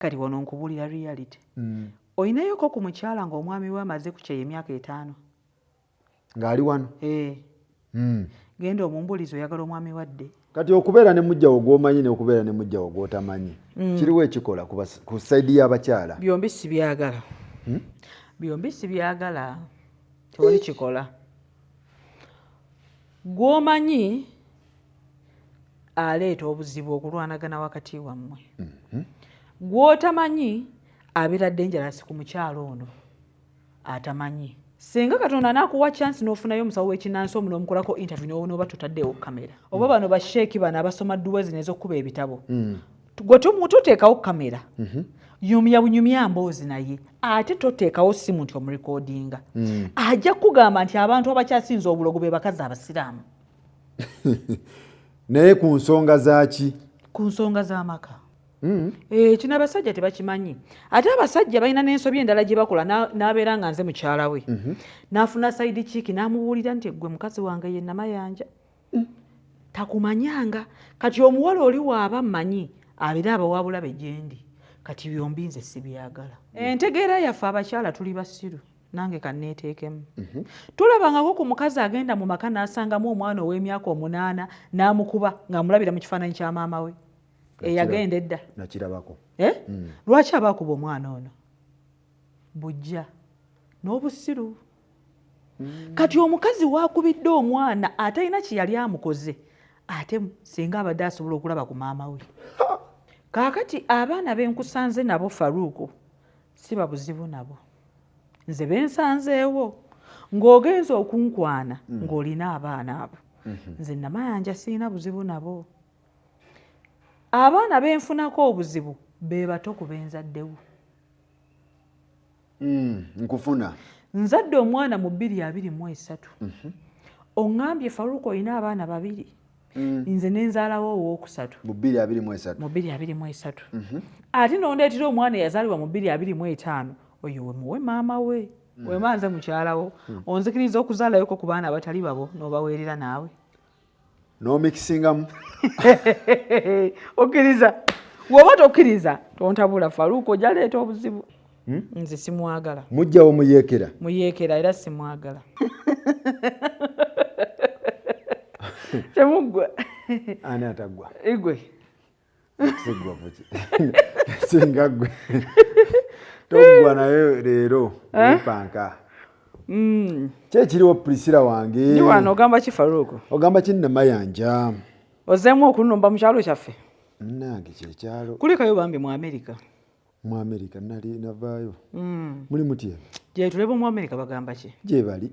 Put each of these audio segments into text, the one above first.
Kati wano nkubuulira reality. Olinayoko ku mukyala ng'omwami we amaze ku kyeyo emyaka 5 Ng'ali wano? Eh. Genda omumbuulize, oyagala omwami wadde. Kati okubeera ne mujjawo gw'omanyi n'okubeera ne mujjawo gw'otamanyi, kiriwo ekikola ku side y'abakyala? Byombi sibyagala. Byombi sibyagala, tewali kikola. Gw'omanyi aleeta obuzibu, okulwanagana wakati wammwe. Gw'otamanyi abeera dangerous ku mukyalo ono atamanyi. Singa Katonda n'akuwa chance n'ofunayo omusawo w'ekinansi omu n'omukolako interview, n'oba totaddeewo kamera, oba bano basheeki bano abasoma dduwa zino ez'okkuba ebitabo, gwe toteekawo kamera, yumya bunyumya mboozi naye, ate toteekawo simu nti omurekodinga, ajja kukugamba nti abantu abakyasinza obulogo be bakazi abasiraamu. Naye ku nsonga zaaki? Ku nsonga z'amaka. Eh, kino abasajja tebakimanyi. Ate abasajja balina n'ensobi endala gye bakola. N'abeera nga nze mukyala we, n'afuna side chick, n'amubuulira nti, "Gwe mukazi wange ye Namayanja." Takumanyanga. Kati omuwala oli waaba mmanyi abeera aba bulabe gyendi. Kati byombi nze sibyagala. Entegeera yaffe abakyala, tuli basiru, nange kanneeteekemu. Tulabangako ku mukazi agenda mu maka n'asangamu omwana ow'emyaka 8 n'amukuba ng'amulabira mu kifaananyi kya maama we eyagenda edda? Nakirabako. Eh? Lwaki aba akuba omwana ono? Bujja n'obusiru. Kati omukazi waakubidde omwana atalina kye yali amukoze, ate singa abadde asobola okulaba ku maama we. Kaakati abaana benkusanze nabo, Faruuku, siba buzibu nabo. Nze bensanzeewo ng'ogenza okunkwana ng'olina abaana abo, nze Namayanja siina buzibu nabo. Abaana benfunako obuzibu be bato ku benzaddewo. Nkufuna. Nzadde omwana mu 2023. Oŋŋambye, Faruku, olina abaana babiri, nze nenzaalawo owookusatu. Mu 2023? Mu 2023. Ate nondeetera omwana eyazaalibwa mu 2025. Oyo wemuwe maama we. Wema nze mukyalawo, onzikiriza okuzaalayoko ku baana abatali babo n'obaweerera naawe? N'omikisingamu. Okkiriza? Woba tokkiriza, tontabula. Faruku, ojaleeta obuzibu. Nze simwagala. Mujjawo muyeekera. Muyeekera era simwagala. Temuggwa. Ani ataggwa? Igwe. Siggwa buki? Singa ggwe toggwa, naye leero wepanka. Ki ekiriwo, Priscilla wange? Ndi wano. Ogamba ki, Faruku? Ogamba ki, Namayanja? Ozeemu okunumba mu kyalo kyaffe. Nange kyekyalo. Kulikayo bambi mu Amerika. Mu Amerika nali navaayo. Muli mutya? Gyetuleba mu Amerika bagamba ki? Gye bali.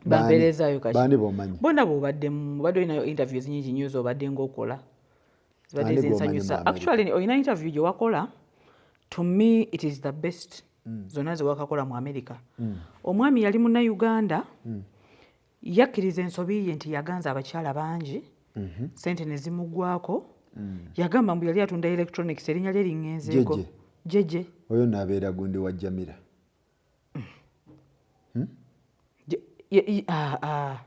Bampeerezaayo kaki? Baani bomanyi? Bonna bw'obaddemu, obadde olinayo interviews nyingi nnyo z'obadde ng'okola, zibadde Ani gw'omanyi zinsanyusa. mu America? Actually, olina interview gye wakola, to me it is the best zonna ze wakakola mu America. Omwami yali Munnayuganda, yakkiriza ensobi ye nti yaganza abakyala bangi, sente ne zimugwako. Yagamba mbu yali atunda electronics. Erinnya lye liŋŋenzeeko. Jeje. Jeje. Oyo naabeera gundi wa Jamira. Ah, ah.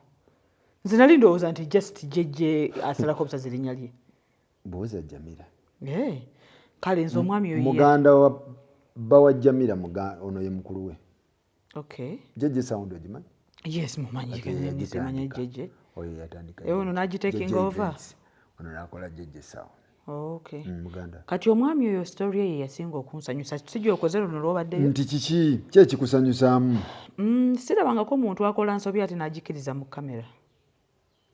Nze nali ndowooza nti just Jeje asalako obusazi erinnya lye. Buuza Jamira. Eh, kale nze omwami oyo Muganda wa bba wa Jamira, ono ye mukulu we. Okay. Jeje Sound ogimanyi? Yes, mumanyi. Ate ye Simanyi. yagitandika. Jeje. Oyo yatandika. Eh, ono n'agitaking JJ over. Events. Ono nakola Jeje Sound. Okay. Muganda. Kati omwami oyo story ye yasinga okunsanyusa. Si gyokoze luno lwobaddeyo? Nti kiki ki ekikusanyusaamu? Sirabangako omuntu akola nsobi ate n'agikkiriza mu kamera.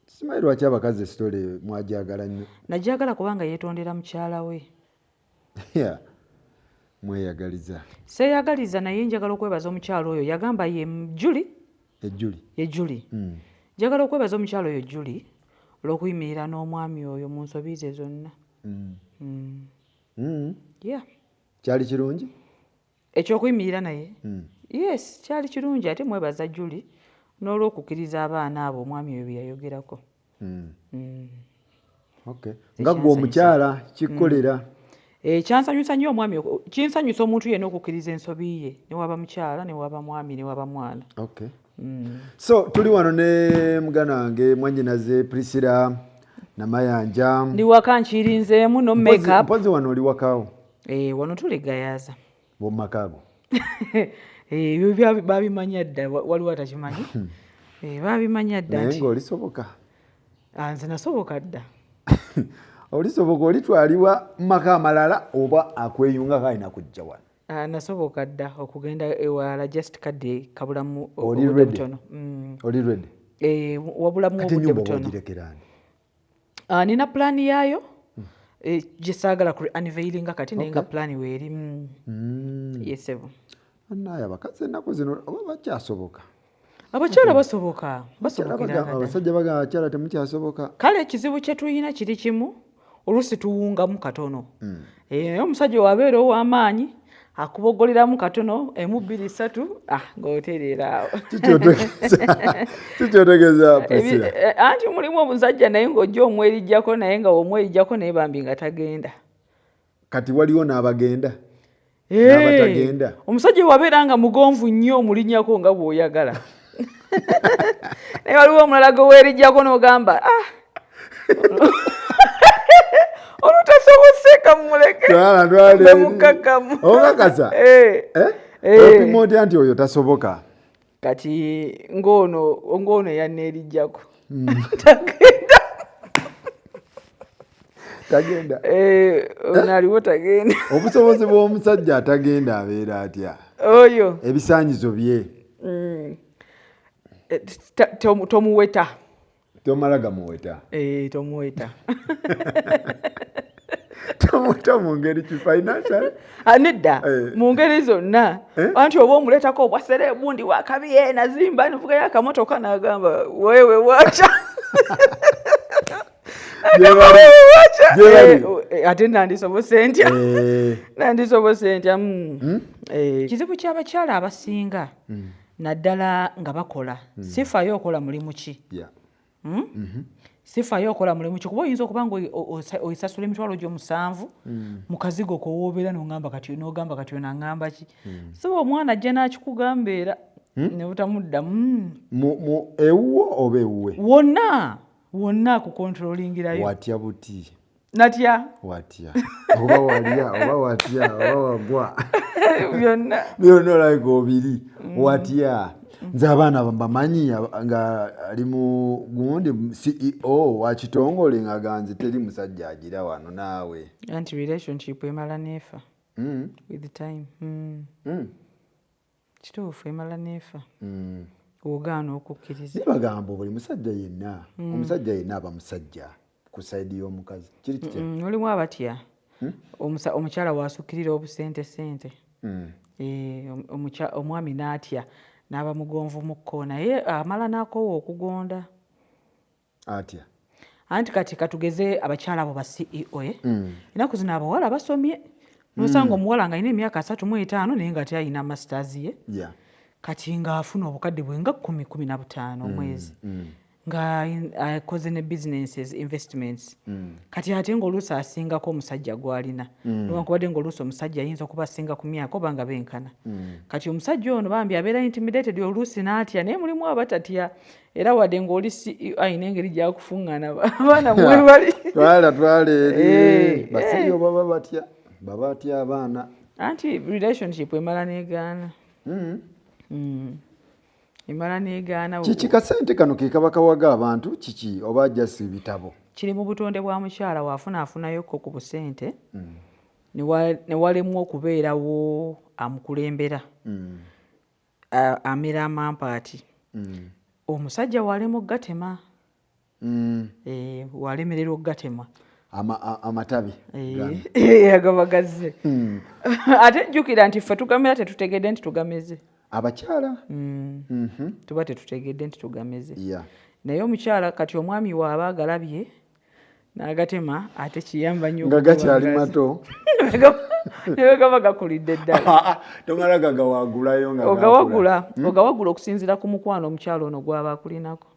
Simanyi lwaki abakazi story mwajagala nnyo. Najagala kubanga yeetondera mukyala we. Yeah. Mweyagaliza. Seeyagaliza, naye njagala okwebaza omukyala oyo. Yagamba ye Juli. Ejjuli. Ye Juli. Njagala okwebaza omukyala oyo Juli olw'okuyimirira n'omwami oyo mu nsobi ze zonna. Yeah. Kyali kirungi. Ekyokuyimirira naye? Yes, kyali kirungi. Ate mwebaza Juli n'olw'okukkiriza abaana abo omwami oyo bye yayogerako. Okay. Nga gwe omukyala kikkolera? Eh, kyansanyusa nnyo omwami kinsanyusa omuntu yenna okukkiriza ensobi ye, ne waba mukyala, ne waba mwami, ne waba mwana. Okay. So tuli wano ne muganda wange mwannyinaze Priscilla Namayanja. Ndi waka, nkirinzeemu no makeup. Mpozi wano oli wakaawo? Eh, wano tuligayaaza. Bomumaka ago. Eh, ebyo babimanya dda, waliwo atakimanyi. Eh, babimanya dda. Naye ng'olisoboka. Ah, nze nasoboka dda. Olisoboka olitwalibwa mu maka amalala oba akweyungako alina kujja wano? Ah, nasoboka dda okugenda ewalala, just kadde kabulamu Oli obudde ready? butono. Oli ready? Eh, wabulamu Kati obudde ennyumba oba butono. ogirekera ani? Ah, nina pulaani yaayo gye saagala ku unveilinga kati, naye nga pulaani weeri. Yes, ssebo. Annaye abakazi ennaku zino oba bakyasoboka? Abakyala basoboka. Abakyala Basobokera ddala. Abasajja bagamba abakyala temukyasoboka. Kale ekizibu kye tulina kiri kimu, oluusi tuwungamu katono. Eh, naye omusajja wabeera ow'amaanyi akubogoleramu katono, emu, bbiri, ssatu, ah, ng'otereera awo. Kikyotegeeza, Priscilla? Anti mulimu omusajja naye ng'ojja omwerijjako, naye nga omwerijjako naye bambi nga tagenda. Kati waliwo n'abagenda Eh, n'abatagenda. Omusajja wabeera nga mugonvu nnyo, omulinnyako nga bw'oyagala, naye waliwo omulala gwe weerijjako n'ogamba, ah, olutasobose, kamuleke. Twala, twala eri. Mukakkamu. Okakasa? Eh. Eh? Eh. Opima otya nti oyo tasoboka? Kati ng'ono yanneerijjako tagenda. Tagenda. Eh, ono aliwo tagenda. Obusobozi bw'omusajja atagenda abeera atya? Oyo Ebisaanyizo bye. Eh, tomuweta. Tomala gamuweta. Eh, tomuweta. Tomuweta mu ngeri ki, financial? Ah, nedda. Eh. Mu ngeri zonna. Eh? Anti oba omuleetako obwa celeb, ndi wakabi, ye nazimba, nvugayo akamotoka, n'agamba, wewe wacha. Gye bali. Wacha. Gye bali. Eh, ate nandisobose ntya? Eh, Nandisobose ntya? Eh, kizibu ky'abakyala abasinga, naddala nga bakola, sifaayo okola mulimu ki. Sifaayo okola mulimu ki, kuba oyinza okuba nga oyisasula emitwalo gy'omusanvu mu kazigo kowoobeera, nogamba kati, nogamba kati ono aŋŋamba ki? So omwana ajja n'akikugamba era ne butamuddamu. Mu ewuwo oba ewuwe? Wonna wonna akukontrolingirayo. Watya buti? Natya. Watya oba walya oba watya oba wagwa? Byonna. Byonna olabika obiri. Watya? Nze abaana mbamanyi nga ali mu gundi CEO wa kitongole nga ganze teri musajja agira wano naawe. Anti relationship emala neefa with time. Kituufu, emala neefa ogaana okukkiriza. Naye bagamba buli musajja yenna, omusajja yenna aba musajja ku side y'omukazi, kiri kitya? Mulimu abatya. Omukyala wasukkirira obusente sente. Eh, omwami n'atya n'aba mugonvu mukko, naye amala n'akoowa okugonda. Atya? Anti kati katugeze abakyala abo ba CEO, eh? Ennaku zino abawala basomye, nosanga omuwala nga alina emyaka 35 naye nga ate alina masters ye. Kati ng'afuna obukadde bwe nga 10, 15 omwezi, nga akoze ne businesses, investments. Kati ate ng'oluusi asingako omusajja gw'alina, newankubadde ng'oluusi omusajja ayinza okuba asinga ku myaka oba nga benkana. Kati omusajja ono bambi abeera intimidated oluusi n'atya, naye mulimu abatatya, era wadde ng'oli CEO ayina engeri gy'akufuŋŋaana, abaana mwebali. Twala, twala eri. Eh, Ba CEO baba batya? Baba atya abaana? Anti relationship emala negaana. Emala negaana. Kiki, kasente kano ke kaba kawaga abantu kiki, oba just bitabo? Kiri mu butonde bwa mukyala, waafuna afunayokko ku busente, ne walemwa okubeerawo amukulembera, amera amampaati. Omusajja walema okugatema. Eh, walemererwa okugatema. Amatabi. Eh, agaba gazze. Ate jjukira nti ffe tugamera tetutegedde nti tugameze. Abakyala. Tuba tetutegedde nti tugameze. Naye omukyala kati omwami waaba agalabye n'agatema, ate kiyamba nnyo Nga gakyali okuwangaza. mato. Ne gaba gakulidde ddala. Tomala gagawagulayo nga Ogawagula, ogawagula okusinziira ku mukwano omukyala ono gw'aba akulinako.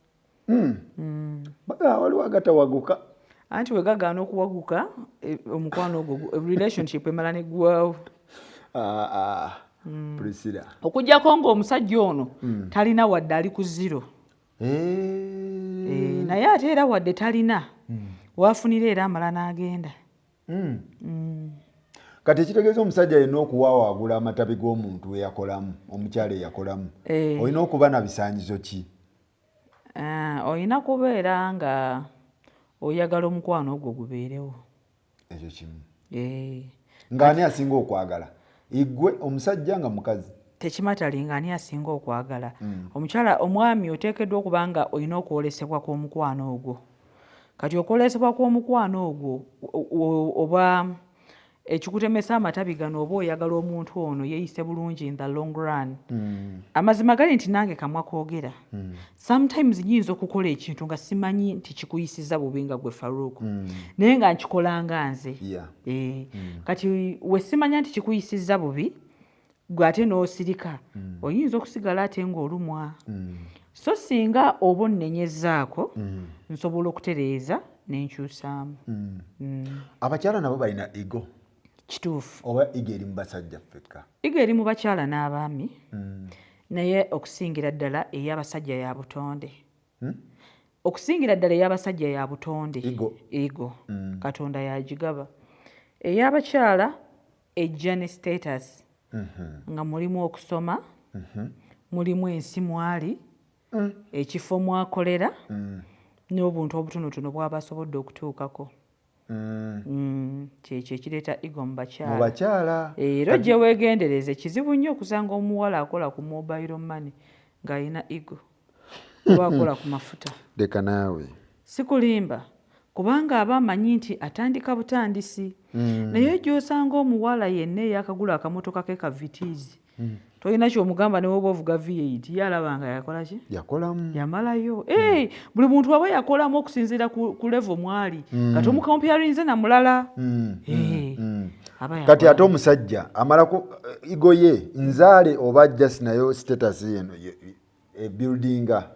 Baga waliwo agatawaguka. Anti we gagaana okuwaguka, omukwano ogwo relationship emala neggwawo. Ah, ah. Priscilla. Okugjako ng'omusajja ono talina wadde, ali ku zero. Eh. Eh, naye ate era wadde talina, wafunira era amala n'agenda. Kati ekitegeeza omusajja alina okuwawaagula amatabi g'omuntu eyakolamu, omukyala eyakolamu. Olina okuba na bisaanyizo ki? Ah, olina kubeera nga oyagala omukwano ogwo gubeerewo. Ekyo kimu. Ng'ani asinga okwagala, igwe omusajja nga mukazi? Tekimatteringa ani asinga okwagala, omukyala, omwami, oteekeddwa okuba nga olina okwolesebwa kw'omukwano ogwo. Kati okwolesebwa kw'omukwano ogwo oba ekikutemesa amatabi gano, oba oyagala omuntu ono yeeyise bulungi in the long run. Amazima gali nti nange kamwa koogera, sometimes nyinza okukola ekintu nga simanyi nti kikuyisiza bubi nga gwe Farouk, naye nga nkikola nga nze. Kati we simanya nti kikuyisiza bubi, gwe ate n'osirika, oyinza okusigala ate ng'olumwa. So singa oba onnenyezaako, nsobola okutereeza nenkyusaamu. Abakyala nabo balina ego? Kituufu. Oba ego eri mu basajja ffekka? Ego eri mu bakyala n'abaami, naye okusingira ddala ey'abasajja ya butonde. Okusingira ddala ey'abasajja ya butonde. Ego. Ego Katonda yagigaba. Ey'abakyala ejja ne status, nga mulimu okusoma, mulimu ensi mwali, ekifo mwakolera, n'obuntu obutonotono bw'aba asobodde okutuukako. Kyekyo ekireeta ego mu mu bakyala. Bakyala. Era ojje weegendereze, kizibu nnyo okusanga omuwala akola ku mobile money ng'alina ego, oba akola ku mafuta. Leka naawe. Sikulimba, kubanga aba amanyi nti atandika butandisi. Naye gy'osanga omuwala yenna eyakagula akamotoka ke ka Vitz, tolina kyomugamba, ne woba ovuga V8, ye alaba nga yakola ki? Yakolamu. Yamalayo. Hey, buli muntu aba yakolamu okusinziira ku level mwali. Kati omucomparinze na mulala. Hey, aba Kati ate yakolamu. Omusajja amalako ego ye nzaale oba just nayo status yeno ebuildinga?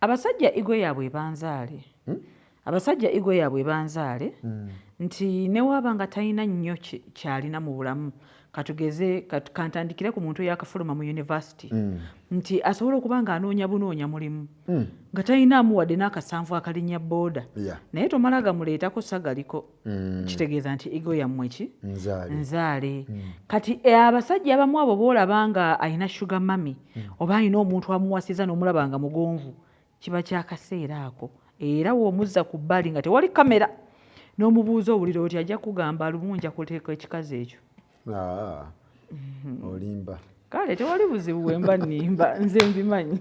Abasajja ego yaabwe ebanzaale. Abasajja ego yaabwe ebanzaale, nti newaaba nga talina nnyo kyalina mu bulamu, katugeze kantandikire ku muntu eyakafuluma mu university, nti asobola okuba nga anoonya bunoonya mulimu nga talinaamu wadde n'akasanvu akalinnya booda, naye tomala gamuleetako sagaliko, kitegeeza nti ego yammwe ki? Nzaale. Nzaale. Kati abasajja abamu abo boolaba nga alina sugar mummy oba alina omuntu amuwasiza n'omulaba nga mugonvu, kiba kyakaseera ako. Era w'omuzza ku bbali nga tewali kamera n'omubuuza owulira oti, ajja kugamba, "Lumu nja kuteeka ekikazi ekyo." Ah, olimba. Kale tewali buzibu bwemba nnimba, nze mbimanyi.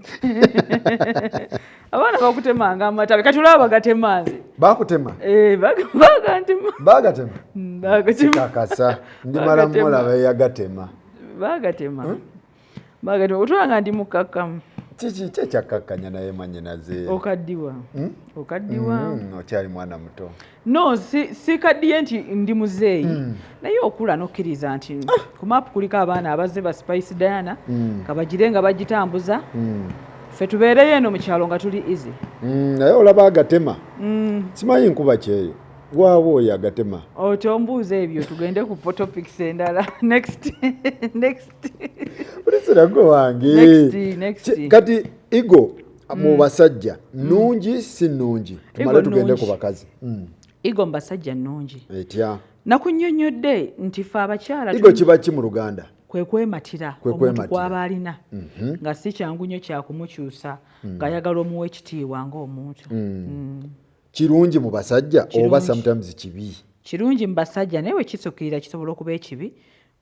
Abaana bakutemanga amatabi, kati olaba bagatema nze. Bakutema? Eh, bagantema. Bagatema? Bagatema. Kakasa ndimala. Bagatema. Mulaba eyagatema. Bagatema, bagatema, otwala nga ndi mukakkamu. Kiki kyekyakkakkanya naye mwanyinaze? Okaddiwa, okaddiwa. Okyali mwana muto. No, sikaddiye nti ndi muzeeyi, naye okula nokkiriza nti ku maapu kuliko abaana abazze ba Spice Diana, kabagire nga bagitambuza, ffe tubeereyo eno mu kyalo nga tuli easy. Naye olaba agatema, simanyi nkuba kyeyo waaba oyo agatema. Otombuuza ebyo, tugende ku topics endala. Next, next. Bulisirago wange. Next, next. Kati ego mu basajja nungi si nnungi? Tumale Ego tugende nnungi. ku bakazi. Ego mu basajja nnungi. Etya? Nakunnyonnyodde nti ffe abakyala Ego kiba ki mu Luganda? Kwe kwematira. Kwe Omuntu kwematira. kwaba alina nga si kyangu nnyo kyakumukyusa, ng'ayagala omuwa ekitiibwa ng'omuntu. Kirungi mu basajja oba Kirungi. sometimes kibi? Kirungi mu basajja, naye wekisukirira kisobola okuba ekibi,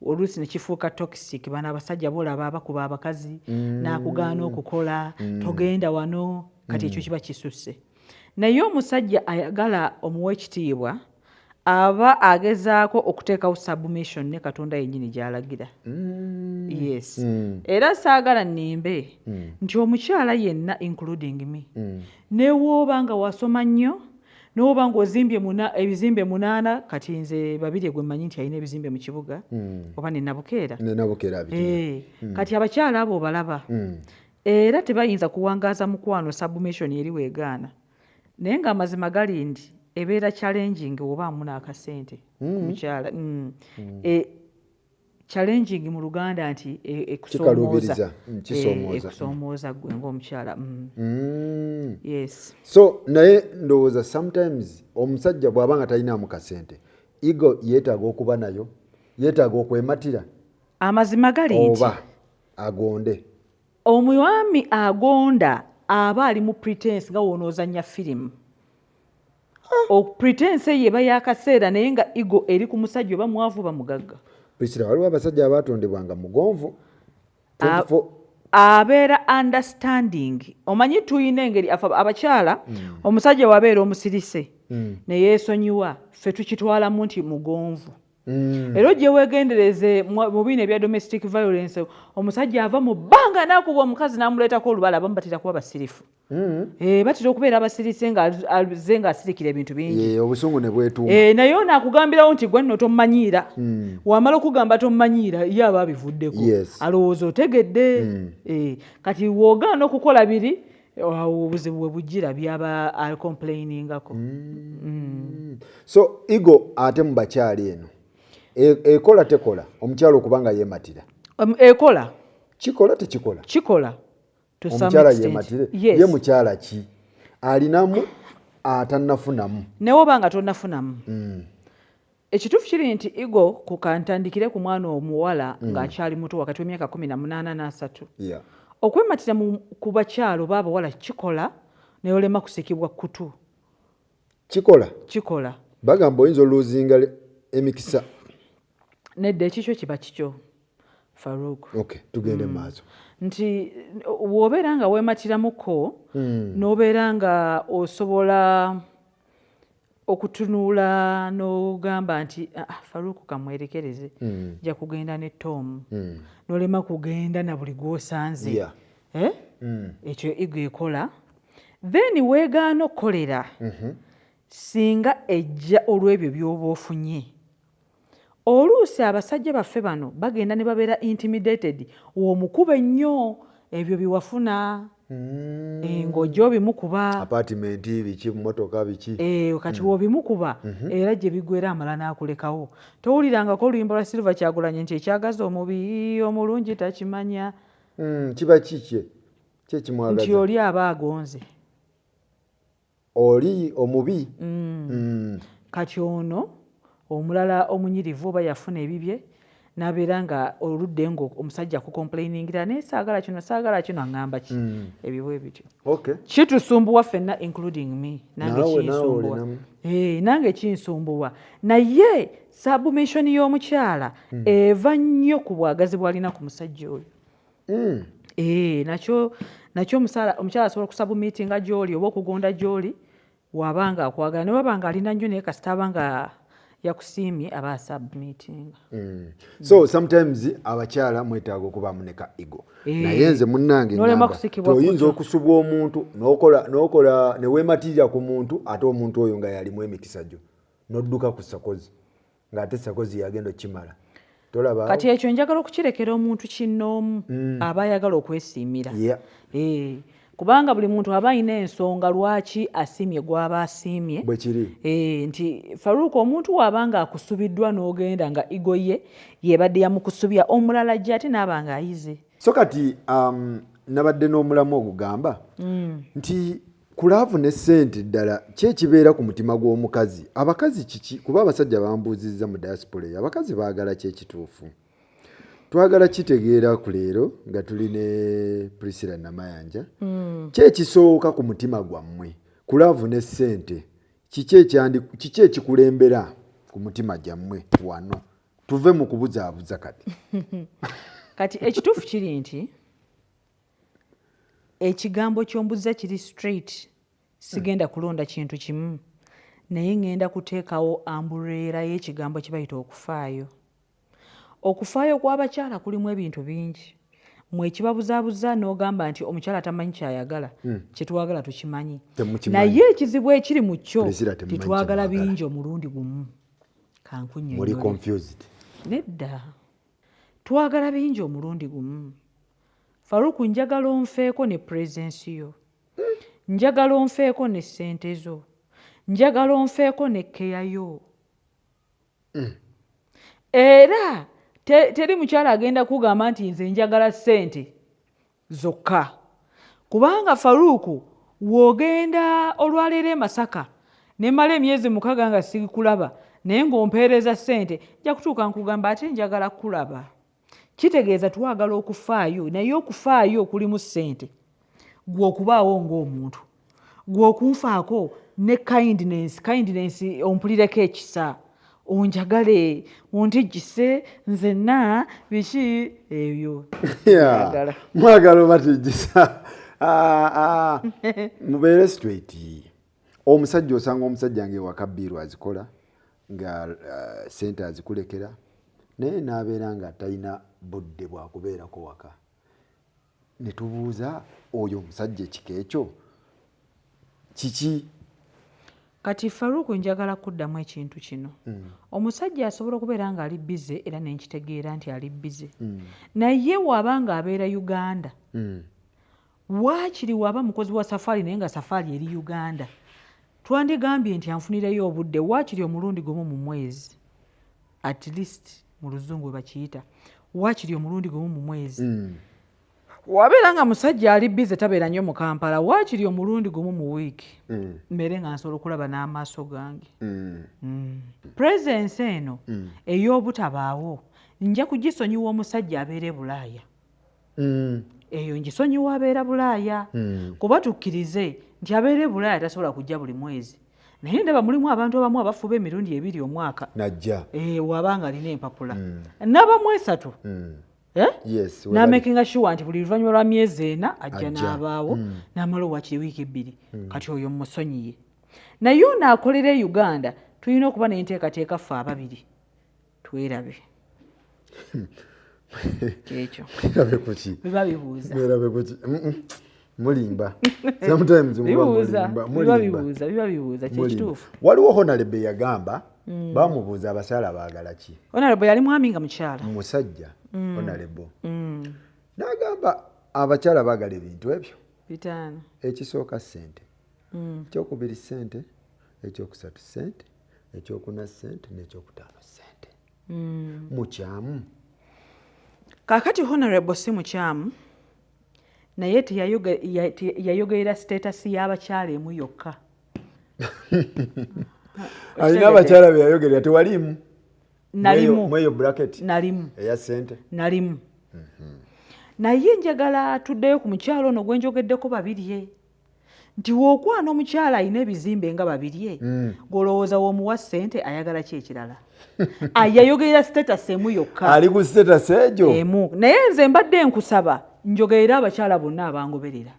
oluusi ne kifuuka toxic. Bano abasajja boolaba abakuba abakazi, n'akugaana okukola, togenda wano, kati ekyo kiba kisusse. Naye omusajja ayagala omuwa ekitiibwa aba agezaako okuteekawo submission ne Katonda yennyini gy'alagira. Yes. Era saagala nnimbe nti omukyala yenna, including me, newooba nga wasoma nnyo, newooba ng'ozimbye ebizimbe munaana, kati nze babiri gwe mmanyi nti alina ebizimbe mu kibuga, oba nenabukeera. Nenabukeera abiri. Eh, kati abakyala abo obalaba era tebayinza kuwangaaza mukwano submission eri weegaana. Naye ng'amazima gali nti ebeera challenging obaamu n'akasente ku mukyala. Challenging mu Luganda nti ekusoomooza. Kikaluubiriza, kisoomooza. Ekusoomooza ggwe ng'omukyala. Yes. So naye ndowooza sometimes omusajja bw'aba nga talinaamu kasente, ego yeetaaga okuba nayo. Yeetaaga okwematira. Amazima gali nti oba agonde. Omwami agonda aba ali mu pretense, nga wonoozannya firimu. Pretense eyo eba yakaseera, naye nga ego eri ku musajja, oba mwavu oba mugagga. Priscilla, waliwo abasajja abatondebwanga mugonvu 24. Abeera understanding. Omanyi tuyina engeri afe abakyala, omusajja wabeera omusirise neyeesonyiwa, ffe tukitwalamu nti mugonvu. Era ojje weegendereze mu bino ebya domestic violence, omusajja ava mu bbanga n'akuba omukazi n'amuleetako olubala, abamu batera kuba basirifu. Batera okubeera abasirise ng'azze ng'asirikira ebintu bingi. Ye, obusungu ne bwetuuma. Naye ono akugambirawo nti gwe nno tommanyiira. Wamala okugamba tommanyiira, ye aba abivuddeko. Alowooza otegedde. Kati w'ogaana okukola biri awo, obuzibu bwe bujjira byaba acomplainingako. So ego ate mu bakyali eno ekola tekola omukyala okuba nga yeematira? Ekola. Kikola tekikola? Kikola. Omukyala yeematire? Yes. Ye mukyala ki alinamu atannafunamu? Newoba nga tonnafunamu, ekituufu kiri nti ego kukantandikire ku mwana omuwala ng'akyali muto, wakati w'emyaka 18 n'30. Okwematira ku bakyalo oba abawala kikola, naye olema kusikibwa kutu. Kikola? Kikola. Bagamba oyinza oluzinga emikisa. Nedda, ekikyo kiba kikyo, Farouk. Okay, tugende maaso. Nti bw'obeera nga weematiramuko, n'obeera nga osobola okutunuula n'ogamba nti, "Ah, ah, Farouk kamwerekereze, nja kugenda ne Tom," n'olema kugenda na buli gw'osanze. Eh? Ekyo ego ekola. Then weegaana okukolera singa ejja olw'ebyo by'oba ofunye. Oluusi abasajja baffe bano bagenda ne babeera intimidated omukuba ennyo ebyo byewafuna, ng'ojja obimukuba. Apartment biki, motoka biki. Kati wobimukuba era gye bigwera amala n'akulekawo. Towulirangako oluyimba lwa Silver Kyagulanye nti ekyagaza omubi omulungi takimanya? Kiba kikye kyekimwagaza. Nti oli aba agonze. Oli omubi. Kati ono omulala omunyirivu oba yafuna ebibye n'abeera nga oludde nga omusajja akucomplainingira, naye saagala kino, saagala kino, aŋŋamba ki, ebibwe bityo. Kitusumbuwa ffenna, including me, nange. Naawe Kinsumbuwa. olinamu. Nange kinsumbuwa, naye submission y'omukyala eva nnyo ku bwagazi bw'alina ku musajja oyo. Nakyo omukyala asobola okusubmittinga gy'oli oba okugonda gy'oli waba nga akwagala, ne waba nga alina nnyo, naye kasita aba nga yakusiimye aba asubmittinga. So sometimes abakyala mwetaaga okubaamu ne ka ego. Naye nze munnange N'olema ngamba, kusikibwa toyinza kutu. okusubwa omuntu n'okola ne weematirira ku muntu, ate omuntu oyo nga yalimu emikisa gyo, n'odduka ku sakozi ng'ate sakozi yagenda okukimala, tolaba? Kati ekyo njagala okukirekera omuntu kinnoomu aba ayagala okwesiimira. Kubanga buli muntu aba alina ensonga lwaki asiimye gw'aba asiimye. Bwe kiri. Nti Faruuk, omuntu waaba nga akusubiddwa n'ogenda nga ego ye yebadde yamukusubya, omulala ajja ate n'aba nga ayize. So kati nabadde n'omulamu ogugamba nti ku love ne ssente ddala ki ekibeera ku mutima gw'omukazi? Abakazi kiki? Kuba abasajja bambuuzizza mu diaspora eyo, abakazi baagala ki ekituufu? Twagala kitegeera ku leero nga tuli ne Priscilla Namayanja. Ki ekisooka ku mutima gwammwe ku love ne ssente? Kiki ekikulembera ku mutima gyammwe wano? Tuve mu kubuzaabuza kati. Kati ekituufu kiri nti ekigambo ky'ombuza kiri straight. Sigenda kulonda kintu kimu, naye ŋŋenda kuteekawo umbrella y'ekigambo kye bayita okufaayo. Okufaayo kw'abakyala kulimu ebintu bingi. Mwe ekibabuzaabuza n'ogamba nti omukyala tamanyi kyayagala. Kyetwagala tukimanyi. Temukimanyi. Naye ekizibu ekiri mu kyo, Priscilla, temumanyi tetwagala kyemwagala. bingi omulundi gumu. Muli Kankunnyonnyole. confused. Nedda, twagala bingi omulundi gumu. Faruku, njagala onfeeko ne presence yo, njagala onfeeko ne ssente zo, njagala onfeeko ne care yo. Era teri mukyala agenda kugamba nti nze njagala ssente zokka, kubanga Faruuku, w'ogenda olwaleero e Masaka nemala emyezi 6 nga sikulaba, Naye ng'ompeereza ssente, nja kutuuka nkugamba ate njagala kukulaba. Kitegeeza twagala okufaayo, naye okufaayo kulimu ssente. Gwe okubaawo ng'omuntu, gwe okunfaako ne kindness, kindness ompulireko ekisa, onjagale, ontijjise nzenna biki ebyo. Njagala. Mwagala obatijjisa. Ah, ah. Mubeere straight. Omusajja osanga omusajja nga ewaka bill azikola, nga sente azikulekera, naye n'abeera nga talina budde bwakubeerako waka. Ne tubuuza oyo omusajja ekika ekyo kiki? Kati Faruku, njagala kuddamu ekintu kino. Omusajja asobola okubeera ng'ali busy, era nenkitegeera nti ali busy, naye waaba ng'abeera Uganda, waakiri waaba mukozi wa safaari naye nga safaari eri Uganda, twandigambye nti anfunireyo obudde waakiri omulundi gumu mu mwezi, at least mu Luzungu bwe bakiyita, waakiri omulundi gumu mu mwezi. Wabeera nga musajja ali busy, tabeera nnyo mu Kampala, waakiri omulundi gumu mu wiiki, mbeere nga nsobola okulaba n'amaaso gange. Presence eno ey'obutabaawo nja kugisonyiwa omusajja abeera e Bulaaya. Eyo ngisonyiwa abeera Bulaaya, kuba tukkirize nti abeera e Bulaaya tasobola kujja buli mwezi, naye ndaba mulimu abantu abamu abafuba emirundi ebiri omwaka. Najja. Waba nga alina empapula, n'abamu esatu. Eh? Yes, n'amakinga sure nti buli luvannyuma lwa myezi 4 ajja Ajja. n'abaawo, n'amala owakiri wiiki 2. Kati oyo musonyiye, naye ono akolera e Uganda tulina okuba n'enteekateeka ffe ababiri twerabe kyekyo. Mwerabe kuki? Biba bibuuza. Mwerabe kuki? Mulimba. Sometimes muba bibuuza. mulimba. Biba Mulimba. bibuuza, biba bibuuza. Mulimba. Kyekituufu. Waliwo honorable yagamba, bamubuuza abakyala baagala ki. Honorable yali mwami nga mukyala? Musajja honorable n'agamba abakyala baagala ebintu ebyo Bitaano. Ekisooka ssente, ekyokubiri ssente, ekyokusatu ssente, ekyokuna ssente, n'ekyokutaano ssente. Mukyamu? Kaakati honorable si mukyamu, naye teyayogerera status y'abakyala emu yokka. Alina abakyala be yayogerera, tewaliimu? Nalimu. Mweyo bracket Nalimu. eya ssente. Nalimu, naye njagala tuddeyo ku mukyalo ono gwe njogeddeko Babirye, nti wookwana omukyala alina ebizimbe nga Babirye, ng'olowooza w'omuwa ssente ayagala ki ekirala? Yayogerera status emu yokka. Ali ku status egyo. Emu, naye nze mbadde nkusaba njogerera abakyala bonna abangoberera.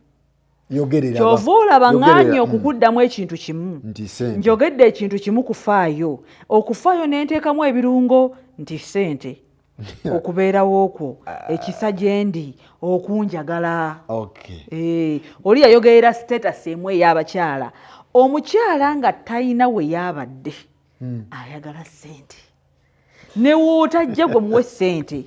Yogerera. Kyova olaba Yogerera, ŋŋaanye okukuddamu ekintu kimu. Nti ssente. Njogedde ekintu kimu, kufaayo, okufaayo nenteekamu ebirungo nti ssente, okubeerawo okwo, ekisa gye ndi, okunjagala. Oli yayogerera status emu ey'abakyala. Omukyala nga talina we yabadde ayagala ssente, ne wootajja gwe muwe ssente,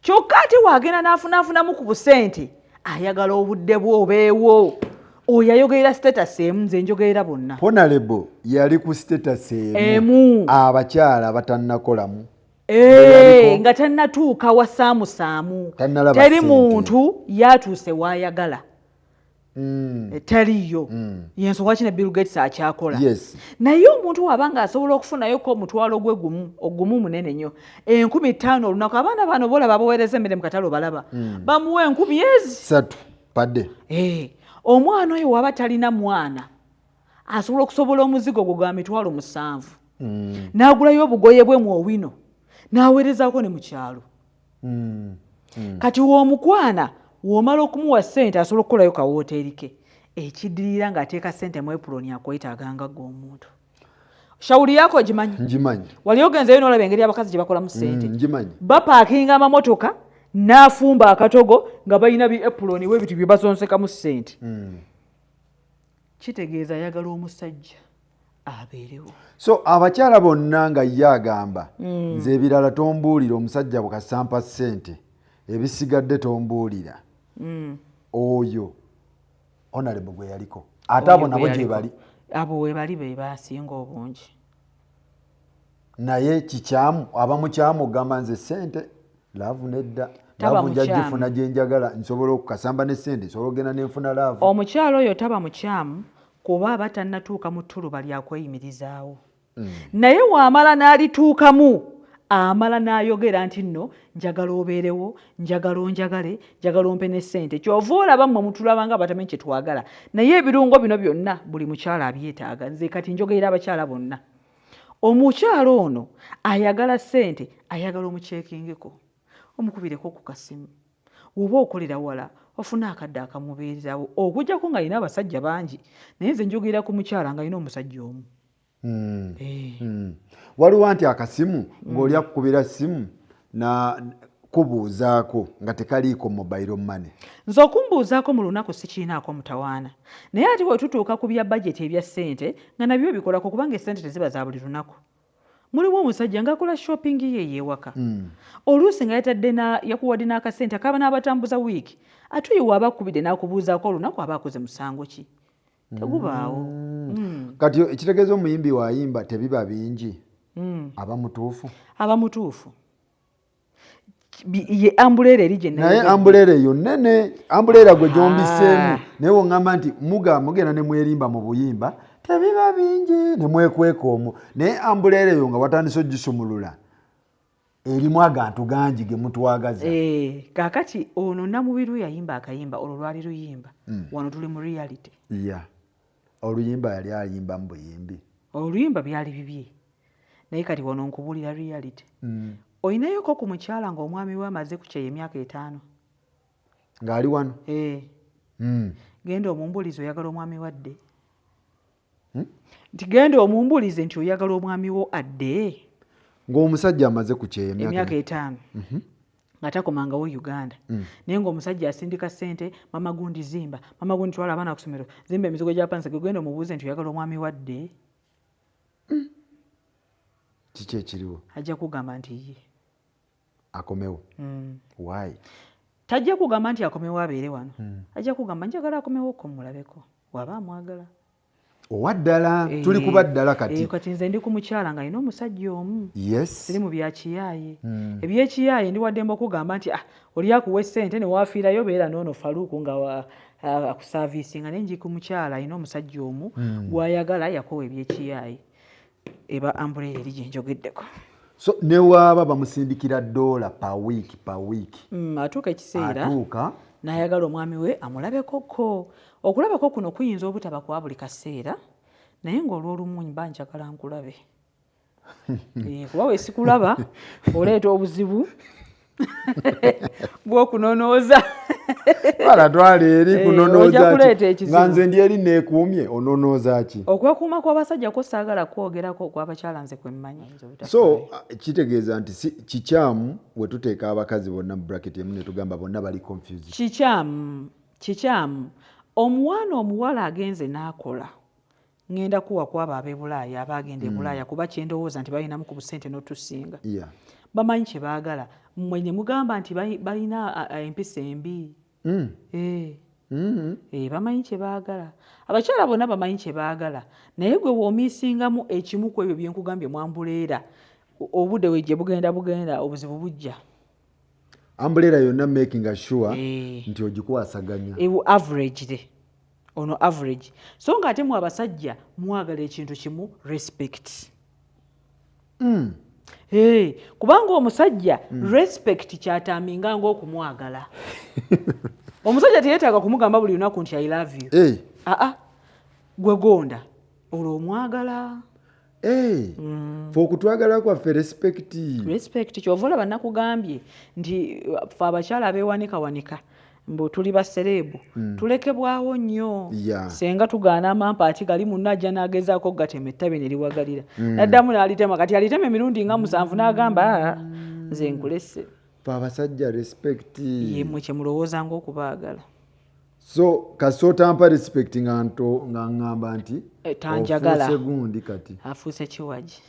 kyokka ate waagenda n'afunaafunamu ku busente ayagala obudde bwe obeewo. Oyo ayogerera status emu, nze njogerera bonna. Honorable yali ku status emu. Emu. Abakyala batannakolamu. Nga tannatuuka wa saamusaamu. Tannalaba Teri ssente. Muntu yatuuse waayagala. Taliyo yensonga lwaki ne Bill Gates akyakola. Naye omuntu waba nga asobola okufunayoko omutwalo gwe gumu, ogumu munene nnyo, 5000 olunaku, abaana bano bolaba abaweereza emmere mu katale obalaba, bamuwa 1000 ezi 3 padde. Omwana oyo waba talina mwana asobola okusobola omuzigo gwo gwa 70,000, n'agulayo obugoye bwe mu Owino n'aweerezaako ne mu kyalo. Kati w'omukwana w'omala okumuwa ssente asobola okukolayo kawoteeri ke, ekiddirira ng'ateeka ssente mu apron, akwetaaga nga ggwe omuntu. Shawuli yako ogimanyi? Ngimanyi. Wali ogenzeyo n'olaba engeri abakazi gye bakolamu ssente? Ngimanyi. Bapaakinga amamotoka n'afumba akatogo nga balina bi apron webiti bye basonsekamu ssente. Kitegeeza ayagala omusajja abeerewo. So abakyala bonna nga ye agamba, nze ebirala tombuulira, omusajja bwekasampa ssente ebisigadde tombuulira. Oyo honorable gwe yaliko, ate abo nabo gye bali. Abo webali, be basinga obungi. Naye kikyamu, aba mukyamu ogamba nze ssente, love nedda. Taba Love nja mukyamu. gifuna gye njagala, nsobola okukasamba ne ssente, nsobola okugenda nenfuna love. Omukyalo oyo taba mukyamu, kuba aba tannatuuka mu ttuluba lyakweyimirizaawo. Naye waamala n'alituukamu, amala n'ayogera nti nno njagala obeerewo, njagala onjagale, njagala ompe ne ssente. Kyova olaba mmwe mutulaba nga abatamanyi kye twagala, naye ebirungo bino byonna buli mukyala abyetaaga. Nze kati njogerera abakyala bonna. Omukyala ono ayagala ssente, ayagala omukyekingeko, omukubireko ku kasimu. Woba okolera wala, ofune akadde akamubeererawo, okujjako ng'alina abasajja bangi. Naye nze njogerera ku mukyala ng'alina omusajja omu. Waliwo nti akasimu ng'oli akukubira simu na kubuuzaako nga tekaliiko mobile money. Nze okumbuuzaako mu lunaku sikiinaako mutawaana, naye ate bwe tutuuka ku bya bajeti ebya ssente nga nabyo bikolako, kubanga essente teziba za buli lunaku. Mulimu omusajja ng'akola shopping ye ey'ewaka, oluusi nga yatadde yakuwadde n'akasente akaba n'abatambuza wiiki, ate oyo waaba akubidde n'akubuuzaako olunaku aba akoze musango ki? Tegubaawo. Kati ekitegeeza omuyimbi waayimba tebiba bingi, aba mutuufu? Aba mutuufu. Ye umbrella eri gye Naye umbrella eyo nene, umbrella gwe gyombiseemu. Naye woŋŋamba nti muga mugenda ne mwerimba mu buyimba tebiba bingi ne mwekweka omwo, naye umbrella eyo nga watandise ogisumulula erimu agantu gangi ge mutwagaza. Eh, kaakati ono Namubiru yayimba akayimba, olwo lwali luyimba. Wano tuli mu reality. Ya, oluyimba yali ayimba mu buyimbi. Oluyimba byali bibye, naye kati wano nkubuulira reality. Oyinayoko ku mukyala ng'omwami we amaze ku kyeyo emyaka 5 Ng'ali wano? Eh. Genda omumbulize oyagala omwami wadde, nti genda omumbulize nti oyagala omwami wo adde. Ng'omusajja amaze ku kyeyo emyaka 5 nga takomangawo Uganda, naye ng'omusajja asindika ssente: mama gundi zimba, mama gundi twala abaana ku ssomero, zimba emizigo gya pansa. Gwe genda omubuuze nti oyagala omwami wadde. Kiki ekiriwo? Ajja kugamba nti ye. Akomewo? Why? Tajja kugamba nti akomewo abeere wano. Ajja kugamba njagala akomewo ko mulabeko waba amwagala. Owa ddala, tuli kuba ddala kati. Eh, kati nze ndi ku mukyala nga alina omusajja omu. Siri mu byakiyaaye. Ebyekiyaaye ndi waddembe okugamba nti ah, oli akuwa essente ne waafiirayo, beera noono Faluuku nga akusaaviisinga, naye nji ku mukyala alina omusajja omu gw'ayagala, yakowa ebyekiyaaye. Eba umbrella eri gye njogeddeko. So newaaba bamusindikira dola per week, per week, Atuuka ekiseera atuuka n'ayagala omwami we amulabekoko. Okulabako kuno kuyinza obutaba kwa buli kaseera, naye ng'olwolumu mba njagala nkulabe. Eh, kuba wesikulaba oleeta obuzibu bw'okunonooza. Twala, twala eri. Eh, Kunonooza ojja kuleeta ki? ekizibu. Nga nze ndi eri neekuumye, ononooza ki? Okwekuuma kw'abasajja ko saagala kwogerako, okw'abakyala nze kwe mmanyi. So kitegeeza nti si kikyamu we tuteeka abakazi bonna mu bracket emu ne tugamba bonna bali confused? Kikyamu, kikyamu. Omwana omuwala agenze n'akola, ŋŋenda kuwa kwabo ab'e Bulaaya, abaagenda e Bulaaya, kuba kyendowooza nti balinamu ku busente n'otusinga. Bamanyi kye baagala. Mmwe ne mugamba nti balina empisa embi. Eh. Eh, bamanyi kye baagala. Abakyala bonna bamanyi kye baagala, naye gwe bw'omiisingamu ekimu ku ebyo byenkugambye mu umbrella, obudde we gye bugenda bugenda, obuzibu bujja. Umbrella yonna making sure Eh. nti ogikwasaganya. Ewo average re ono average. So nga ate mu abasajja mwagala ekintu kimu, respect. Hey, kubanga omusajja respect kyataminga ng'okumwagala. Omusajja teyeetaaga kumugamba buli lunaku nti "I love you." Hey. Aa, gwe gonda olwo omwagala. Hey. Fe okutwagala kwaffe respect. Respect. Kyova olaba nakugambye nti fe abakyala abeewanikawanika mbu tuli ba celeb, tulekebwawo nnyo. Senga tugaana amampa ati gali munno ajja n'agezaako okugatema ettabi ne liwagalira, naddamu n'alitema, kati alitema emirundi nga 7 n'agamba, "Ah, nze nkulese." Fe abasajja respect. Yemmwe kye mulowooza ng'okubaagala. So kasita otampa respect nga nto nga ŋŋamba nti Eh, tanjagala. Ofuuse gundi kati. Afuuse kiwagi.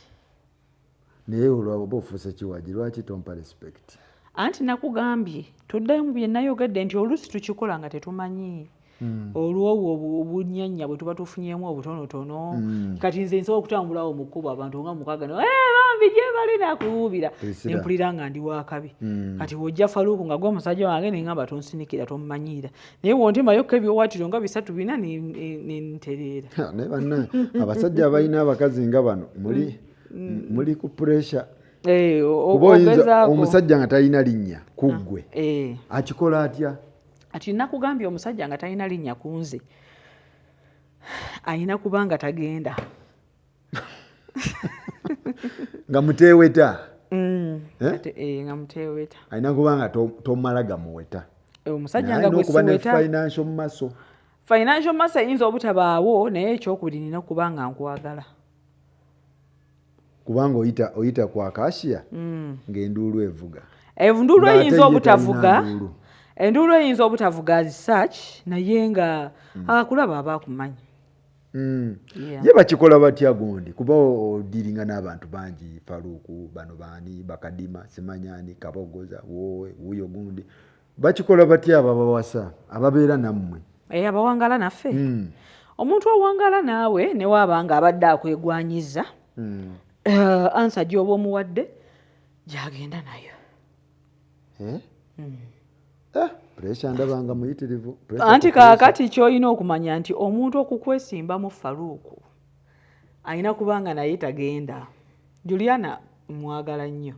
Naye olwoba ofuuse kiwagi, lwaki tompa respect? Anti nakugambye, tuddayo mu bye nayogedde nti oluusi tukikola nga tetumanyi, olwobwo obunyanya bwe tuba tufunyemu obutonotono. Kati nze nsobola okutambulawo mu kkubo, abantu nga 6 ne, "Eh, bambi." Bambi gyebali nakuwuubira. Priscilla. Nempulira nga ndi wakabi. Kati wojja Faluuku nga gwe omusajja wange, neŋŋamba tonsinikira, tomumanyiira, naye wontimayokko ebiwaatiro nga bisatu bina nentereera. Ha, naye banna abasajja abalina abakazi nga bano muli ku pressure. Eh, Kuba oyinza ogezaako. omusajja nga talina linnya ku ggwe, akikola atya? Ati nakugambye, omusajja nga talina linnya ku nze ayina kuba nga tagenda. Nga muteeweta. Eh? Ate, nga muteeweta. Alina kuba nga tomala gamuweta. Omusajja Naye nga alina okuba ne gwesiweta. financial muscle. Financial muscle eyinza obutabaawo, naye ekyokubiri nina okuba nga nkwagala. Kubanga oyita ku akasiya ng'enduulu evuga. Enduulu Ng'ate eyinza ye obutavuga. talina nduulu. Enduulu eyinza obutavuga as such, naye nga akulaba aba akumanyi. Yeah. Ye bakikola batya gundi? Kuba odiringa n'abantu bangi, Faruku, bano baani, bakadima, simanyani, kabogoza, woowe wuuyo gundi, bakikola batya ababawasa ababeera nammwe? Abawangala naffe, omuntu owangala naawe newaaba nga abadde akwegwanyiza, answer gy'oba omuwadde gyagenda nayo. Eh? Eh, pressure ndaba nga muyitirivu. Pressure Anti ku pressure. Kaakati kyolina okumanya nti omuntu okukwesimbamu, Faluuku, alina kubanga naye tagenda. Juliana mwagala nnyo,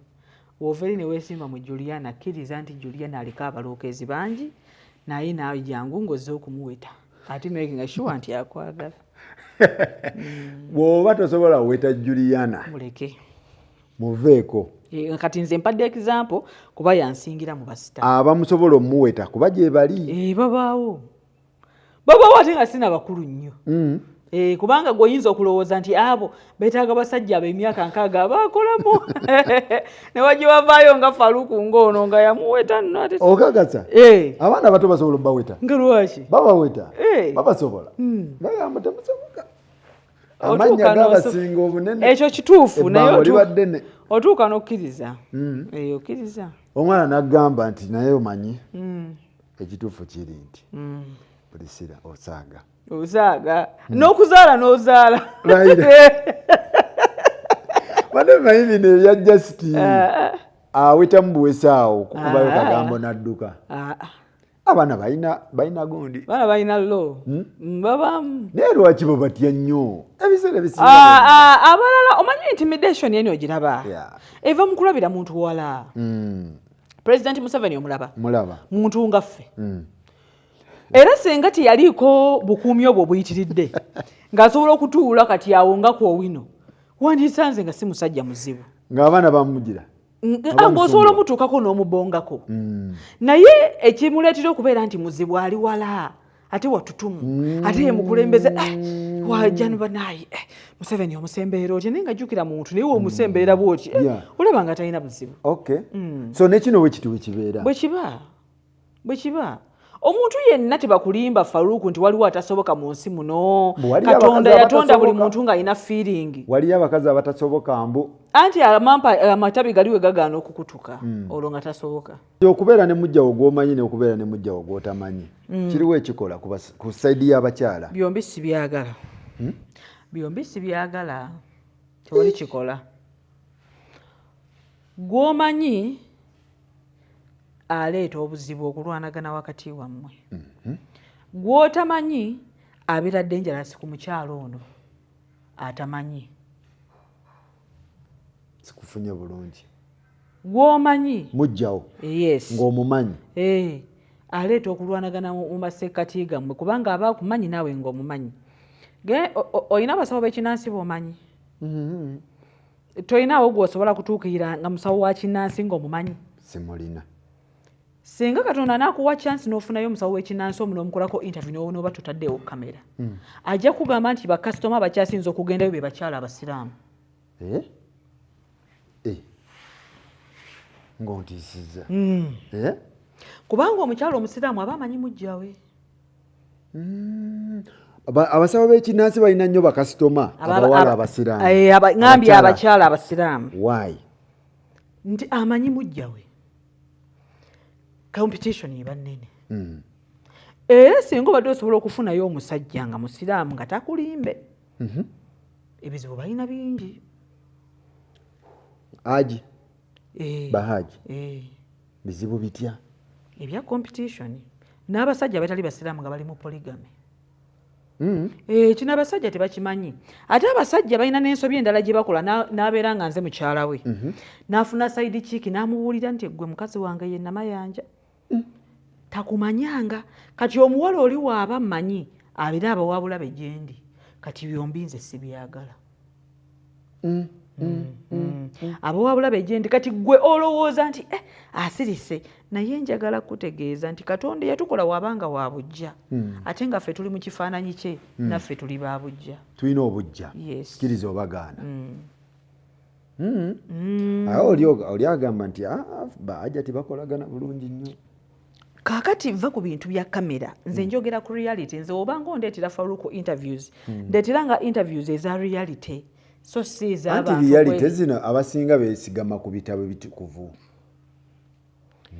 wova eri neweesimba mu Juliana, kkiriza nti Juliana aliko abalookezi bangi, naye naawe jangu ng'ozze okumuweta, ate making sure nti akwagala. Bw'oba tosobola weta Juliana, muleke. Muveeko. Kati nze mpadde example kuba yansingira mu basita. Abamusobola omuweta kuba gye bali. Babaawo, babaawo, ate nga sina bakulu nnyo. Kubanga gweoyinza okulowooza nti abo beetaaga basajja ab'emyaka 60 abaakolamu, ne wajja wavaayo nga Faluku ng'ono nga yamuweta nno ate. Okakasa? Abaana abato basobola obbaweta? Nga lwaki? Babaweta. Babasobola. Bagamba temusoboka, amannya Otuuka gabasinga obunene. Ekyo kituufu, naye Ebbango liba ddene. Otuuka n'okkiriza. Okkiriza. Omwana n'agamba nti naye omanyi, ekituufu kiri nti Priscilla osaaga. Osaaga n'okuzaala n'ozaala. Right. Bane manyi bino ebya just awetamu buwesaawo kukubayo kagambo n'adduka. Abaana balina gundi. Baana balina lo. Babaamu. Naye lwaki bo batya nnyo ebiseera ebisinga? Abalala omanyi intimidation yeni ogiraba eva mu kulabira muntu wala. President Museveni omulaba? Mulaba. Muntu nga ffe. Era senga teyaliiko bukuumi obwo obuyitiridde, ng'asobola okutuula kati awo nga kwowino, wandisanze nga si musajja muzibu. Ng'abaana bamugira. Aba Ng'osobola musumba. Omutuukako n'omubongako, naye ekimuleetera okubeera nti muzibu, ali wala ate watutumu, ate ye mukulembeze. Wajja banaye, Museveni omusembeera otya? Naye nga jjukira muntu, naye womusembeera bwoti, olaba nga talina buzibu. Okay, so nekino bwe kiti wekibeera? Bwe kiba, bwe kiba. Omuntu yenna tebakulimba, Faruku, nti waliwo atasoboka mu nsi muno. Mbu waliyo Katonda abakazi yatonda buli abatasoboka. muntu ng'alina feeling. Waliyo abakazi abatasoboka mbu. Anti amampa amatabi gali we gagaana okukutuka, olwo nga tasoboka. Okubeera ne mujjawo gw'omanyi n'okubeera ne mujjawo gw'otamanyi, kiriwo ekikola ku side y'abakyala? Byombi sibyagala, byombi sibyagala, tewali kikola. Gw'omanyi aleeta obuzibu okulwanagana wakati wammwe, gw'otamanyi abeera dangerous ku mukyalo ono atamanyi. Sikufunye bulungi. Gw'omanyi. Mujjawo Yes. ng'omumanyi. Aleeta okulwanagana mu masekkati gammwe, kubanga aba akumanyi naawe ng'omumanyi. Olina abasawo b'ekinansi b'omanyi? Tolinaawo gw'osobola kutuukirira nga musawo wa kinansi ng'omumanyi? Simulina. Singa Katonda anaakuwa chance n'ofunayo omusawo w'ekinansi omu n'omukolako interview, n'oba totaddeewo kamera, ajja kugamba nti bakasitoma abakyasinza okugendayo be bakyala abasiraamu. Eh? Eh. Ng'ontiisizza. Eh? Kubanga omukyala omusiraamu aba amanyi mujjawe. Abasawo b'ekinansi balina nnyo bakasitoma abawala abasiraamu? Ŋambye abakyala abasiraamu. Why? Nti amanyi mujjawe, competition eba nnene. Era singa obadde osobola okufunayo omusajja nga musiraamu nga takulimbe, ebizibu balina bingi. Haji. Eh. Bahaji. Eh. Bizibu bitya? Ebya competition n'abasajja abatali basiraamu nga bali mu polygamy. Eh, kino abasajja tebakimanyi. Ate abasajja balina n'ensobi endala gye bakola, n'abeera nga nze mukyala we, n'afuna side chick, n'amubuulira nti, "Gwe mukazi wange ye Namayanja." Takumanyanga. Kati omuwala oli waaba mmanyi abeera aba wa bulabe gye ndi. Kati byombi nze sibyagala. Aba wa bulabe gye ndi. Kati gwe olowooza nti asirise, naye njagala kutegeeza nti Katonda yatukola waabanga wa bujja, ate nga ffe tuli mu kifaananyi kye, naffe tuli ba bujja. Tulina obujja. Yes. Kkiriza obagaana. Aye oli agamba nti, "Ah, baajja tebakolagana bulungi nnyo." Kaakati va ku bintu bya kamera, nze njogera ku reality. Nze obanga ondeetera Faruku interviews, ndeetera nga interviews eza reality, so si Anti ez'abantu. Reality zino abasinga beesigama ku bitabo bitukuvu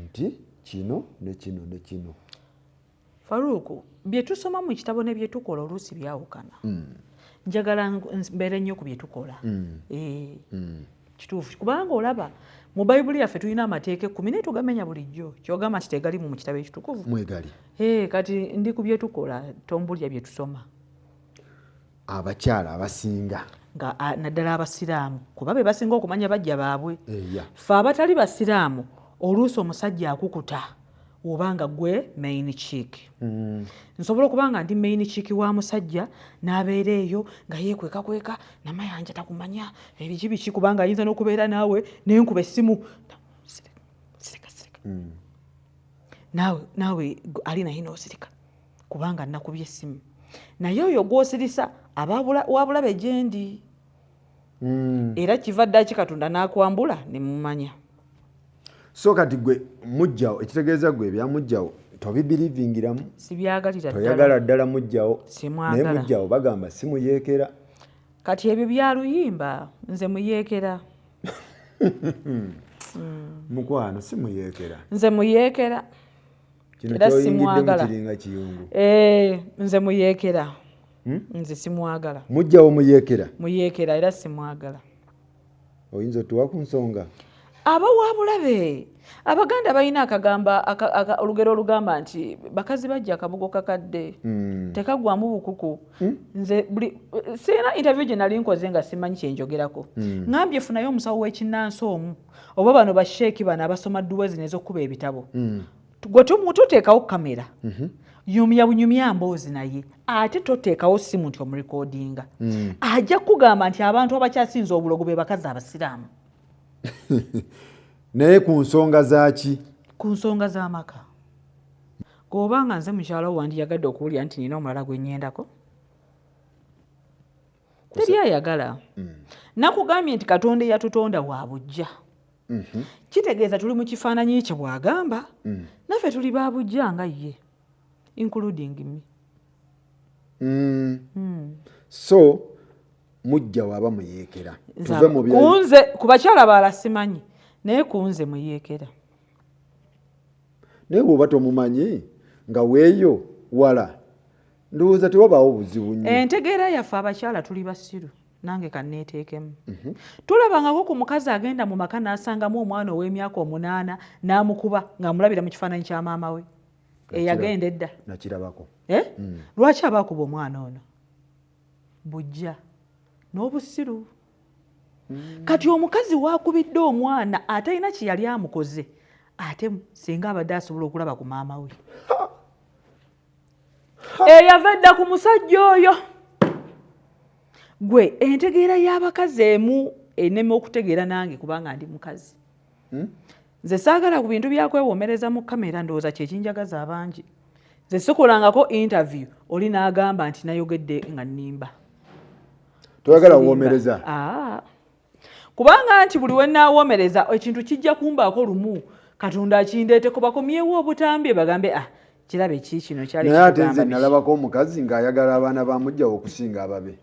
nti kino ne kino ne kino. Faruku, bye tusoma mu kitabo ne bye tukola oluusi byawukana. Njagala mbeere nnyo ku bye tukola. Eh, kituufu, kubanga olaba mu Bayibuli yaffe tulina amateeka 10, naye tugamenya bulijjo. Kyogamba nti tegalimu mu kitabo ekitukuvu? Mwegali. Eh, kati ndi ku bye tukola, tombulya bye tusoma. Abakyala abasinga Nga naddala abasiraamu, kuba be basinga okumanya bajja baabwe. Eya. Ffe abatali basiraamu, oluusi omusajja akukuta obanga gwe main chick. Nsobola okuba nga ndi main chick wa musajja, n'abeera eyo nga yeekwekakweka, Namayanja takumanya, ebiki biki, kubanga ayinza n'okubeera naawe nenkuba essimu, "Sirika, sirika, sirika." Naawe ali naye n'osirika kubanga nakubye essimu, naye oyo gw'osirisa aba wa bulabe gye ndi. Era kiva ddaki Katonda n'akwambula ne mumanya. So kati gwe mujjawo, ekitegeeza gwe ebyamujjawo tobibirivingiramu? Sibyagalira ddala. Toyagala ddala mujjawo? Simwagala. Naye mujjawo bagamba si muyeekera. Kati ebyo bya luyimba, nze muyeekera. Mukwano, si muyeekera. Nze muyeekera. Kino Era kyoyingiddemu simwagala. kiringa kiyungu. Eh, nze muyeekera, nze simwagala. Mujjawo muyeekera? Muyeekera, era simwagala. Oyinza otuwa ku nsonga? Aba wa bulabe. Abaganda balina akagamba olugero olugamba nti bakazi bajja akabugo kakadde tekagwamu bukuku. Nze buli sirina interview gye nali nkoze nga simanyi kyenjogerako. Ŋambye funayo omusawo w'ekinnansi omu, oba bano basheeki bano abasoma dduwa zino ez'okkuba ebitabo. Gwe toteekawo kamera, nyumya bunyumya mboozi naye, ate toteekawo simu nti omurekodinga. Ajja kugamba nti abantu abakyasinza obulogo be bakazi abasiraamu. Naye ku nsonga zaaki? Ku nsonga z'amaka. Gweobanga nze mukyala wo, wandiyagadde okuwulira nti nina omulala gwe nnyendako? Teri ayagala. Nakugambye nti Katonda eyatutonda wa bujja. Kitegeeza tuli mu kifaananyi kye bw'agamba, naffe tuli ba bujja nga ye, including me. So mujja waba muyeekera? Nze Tuve mu bya kunze, ku bakyala balala simanyi, naye kunze muyeekera. Naye bw'oba tomumanyi nga weeyo wala, ndowooza tewabaawo buzibu nnyo. Entegeera yaffe abakyala, tuli basiru, nange kanneeteekemu. Tulabangako ku mukazi agenda mu maka n'asangamu omwana ow'emyaka 8 n'amukuba ng'amulabira mu kifaananyi kya maama we eyagenda edda? Nakirabako. Eh? Lwaki aba akuba omwana ono? Bujja n'obusiru. Kati omukazi waakubidde omwana atalina kye yali amukoze, ate singa abadde asobola okulaba ku maama we eyava edda ku musajja oyo. Gwe entegeera y'abakazi emu enema okutegeera nange, kubanga ndi mukazi. Nze saagala ku bintu byakwewomereza mu kamera. Ndowooza kyekinjagaza abangi. Nze sikolangako interview oli n'agamba nti nayogedde nga nnimba. Toyagala womereza? Aa. Kubanga nti buli wenaawomereza ekintu kijja kumbaako lumu, Katonda akindeeteko, bakomyewo obutambi bagambe, "Ah, kirabe ki kino kyali Naye ate nze kikugamba biki?" nalabako omukazi ng'ayagala abaana ba mujjawo okusinga ababe.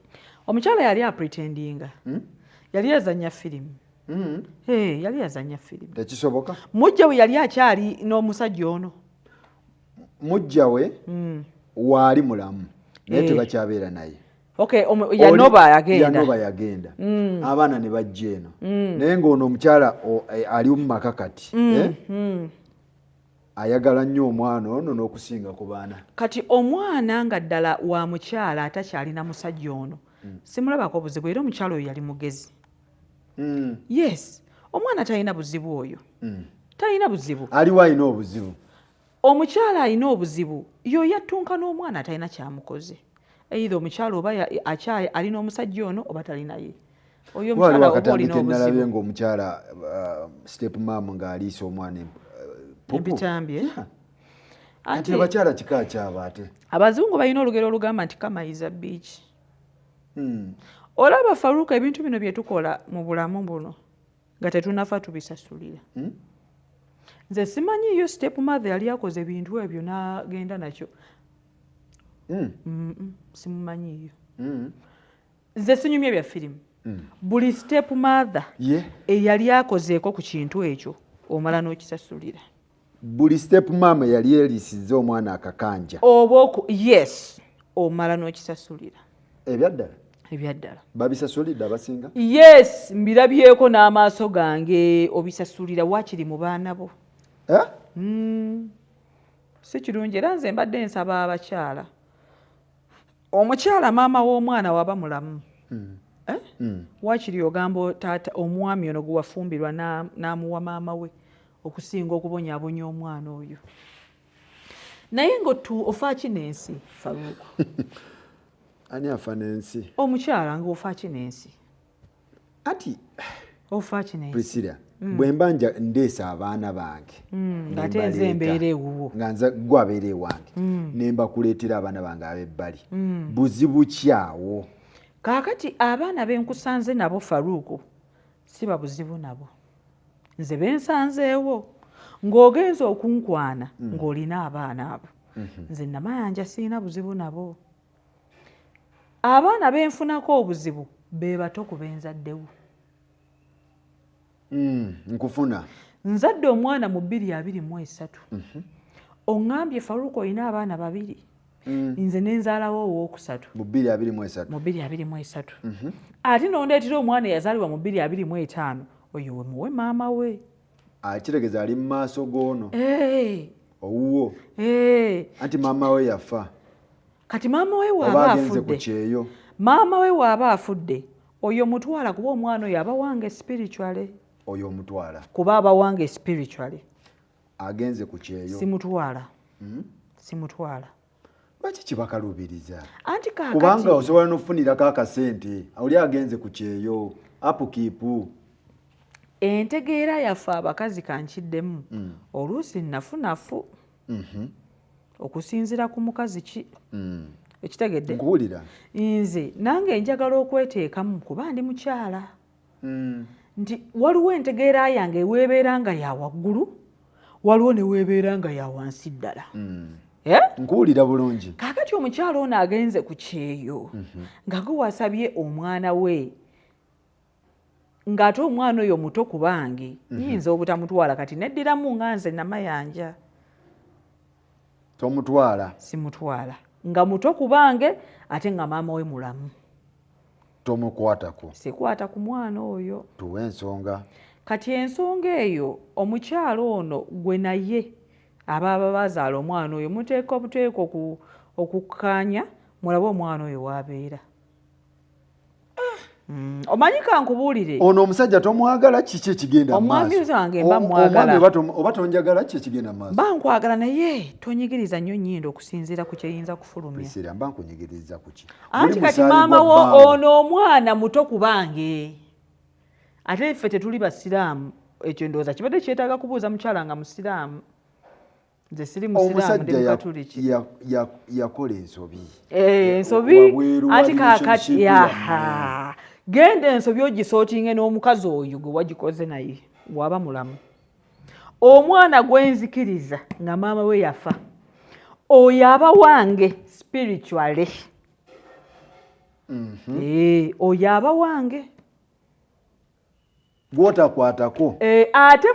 Omukyala yali apretendinga, yali azanya firimu. Hey, yali azanya firimu. Tekisoboka. Mujja we yali akyali n'omusajja ono? Mujja we waali mulamu, naye Eh. tebakyabeera naye. Okay, yanoba yagenda. Yanoba yagenda. Abaana ne bajja eno. Naye ng'ono omukyala ali mu maka kati. Eh? Ayagala nnyo omwana ono n'okusinga ku baana. Kati omwana nga ddala wa mukyala atakyalina musajja ono, simulabako buzibu, era omukyala oyo yali mugezi. Yes, omwana talina buzibu oyo. Talina buzibu. Aliwo alina obuzibu. Omukyala alina obuzibu yoyo attunka n'omwana atalina kyamukoze. Either omukyala oba akyaye alina omusajja ono oba talinaye. Oyo waliwo omukyala oba akatambi olina ke nalabye obuzibu. Ng'omukyala step mum ng'aliisa omwana pupu. Empitambi, eh? Yeah. Kati Ate abakyala kika kyabwe ate. Abazungu balina olugero olugamba nti karma is a bitch. Olaba Faruka, ebintu bino bye tukola mu bulamu buno nga tetunafa tubisasulira. Nze simanyiyo step mother yali akoze ebintu ebyo n'agenda nakyo. Simumanyiyo. Nze sinyumya bya firimu. Buli step mother eyali akozeeko ku kintu ekyo omala n'okisasulira. Buli step mama yali eriisizza omwana akakanja. Oba yes, omala n'okisasulira. Ebyaddala? Ebyaddala. Babisasulidde abasinga? Yes, mbirabyeko n'amaaso gange, obisasulira waakiri mu baana bo. Eh? Si kirungi, era nze mbadde nsaba abakyala, omukyala maama w'omwana waba mulamu, eh? Waakiri ogamba taata omwami ono gwe wafumbirwa n'amuwa maama we okusinga okubonyaabonya omwana oyo. Naye nga ofaaki n'ensi, Faruku? Ani afa n'ensi? Omukyala nga ofaaki n'ensi. Anti Ofaaki n'ensi. Priscilla, bwe mba ndeesa abaana bange, Ng'ate nze embeera ewuwo, nga nze gwe abeera ewange, ne mbakuleetera abaana bange ab'ebbali, buzibu kyawo? Kaakati abaana benkusanze nabo, Faruuku, siba buzibu nabo. Nze bensanzeewo ng'ogenza okunkwana ng'olina abaana abo, nze Namayanja siina buzibu nabo. Abaana benfunako obuzibu be bato ku benzaddewo. Nkufuna. Nzadde omwana mu 2023. Oŋŋambye, Faruuku, olina abaana babiri, nze nenzaalawo owookusatu. Mu 2023? Mu 2023. Ate nondeetera omwana eyazaalibwa mu 2025, oyo we muwe maama we. Akitegeeza ali mu maaso g'ono owuwo. Anti maama we yafa. Kati maama we oba waaba agenze ku afudde, kyeyo. Maama we waaba afudde, oyo mutwala, kuba omwana oyo aba wange spiritually. Oyo omutwala? Kuba aba wange spiritually. Agenze ku kyeyo. Simutwala, simutwala. Lwaki kibakalubiriza? Anti Kubanga kaakati osobola n'okufunirako akasente oli agenze ku kyeyo, upkeep. Entegeera yaffe abakazi, kankiddemu, oluusi nafunafu okusinziira ku mukazi ki. Ekitegedde? Nkuwulira. Nze nange njagala okweteekamu kuba ndi mukyala, nti waliwo entegeera yange eweebeera nga ya waggulu, waliwo ne weebeera nga ya wansi ddala. Eh? Nkuwulira bulungi. Kaakati omukyala ono agenze ku kyeyo nga gwe wasabye omwana we, ng'ate omwana oyo muto ku bange, nyinza obutamutwala. Kati neddiramu nga nze Namayanja. Tomutwala? Simutwala nga muto ku bange ate nga maama we mulamu. Tomukwatako? Sikwata ku mwana oyo. Tuwe ensonga. Kati ensonga eyo, omukyalo ono gwe naye abaaba bazaala omwana oyo, muteeka obuteeka okukkaanya mulabe omwana oyo waabeera. Omanyi, kankubuulire. Ono omusajja tomwagala, kiki ekigenda mu Omwami maaso? wange mba mwagala. Omwami oba tonjagala, ki ekigenda mu maaso? Mba nkwagala, naye tonyigiriza nnyo nnyindo okusinziira ku kyeyinza kufulumya. Priscilla, mba nkunyigiriza ku ki? Anti Guli kati musaayi maama gwa wo bbaawo. ono omwana muto ku bange, ate ffe tetuli basiraamu. Ekyo ndowooza kibadde kyetaaga kubuuza mukyala nga musiraamu. Nze siri musiraamu, ndi Omusajja mukatuliki. yakola ensobi. Ensobi Wabweru wa anti kaakati relationship yaha genda ensobi ogisootinge n'omukazi oyo gwe wagikoze naye waba mulamu. Omwana gwenzikiriza nga maama we yafa, oyo aba wange spiritually. Oyo aba wange. Gwotakwatako. Ate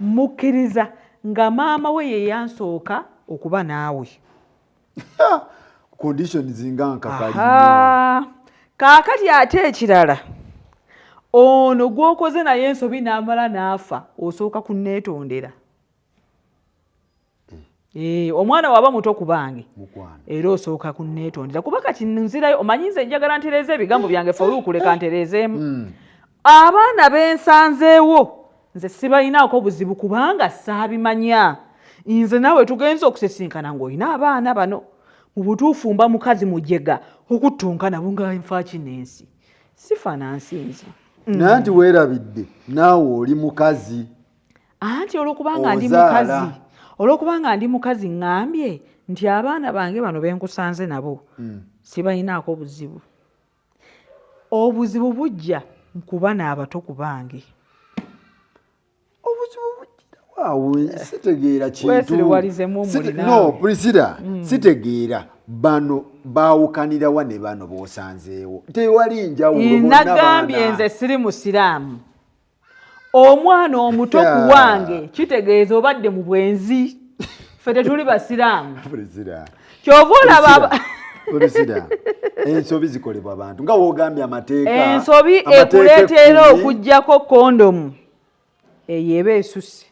mukkiriza nga maama we ye yansooka okuba naawe. Conditions nga nkakali nnyo. Kaakati ate ekirala, ono gw'okoze naye ensobi n'amala n'afa, osooka kunneetondera. Eh, omwana waba muto ku bange era osooka kunneetondera, kuba kati nzirayo, omanyi nze njagala ntereeza ebigambo byange, Faruku, leka ntereezeemu. Abaana bensanzeewo nze sibalinaako buzibu, kubanga saabimanya. Nze naawe tugenza okusisinkana ng'olina abaana bano, mu butuufu mba mukazi mujega okuttunka nabo nga nfaaki n'ensi, sifaana nsinzi. Naye nti weerabidde naawe oli mukazi. Anti olwokubanga ndi mukazi, olwokubanga ndi mukazi, ŋŋambye nti abaana bange bano benkusanze nabo sibalinaako buzibu. Obuzibu bujja nkuba n'abato ku bange. Obuzibu bujjirawo, sitegeera. Kintu no, Priscilla, sitegeera bano baawukanirawa ne bano b'osanzeewo? Tewali njawulo. Nagambye nze siri musiraamu. Omwana omuto ku wange kitegeeza obadde mu bwenzi. Ffe tetuli basiraamu, kyova olaba. Ensobi zikolebwa abantu nga wogambye amateeka. Ensobi ekuleetera okugjako kondomu, eyo eba esusse.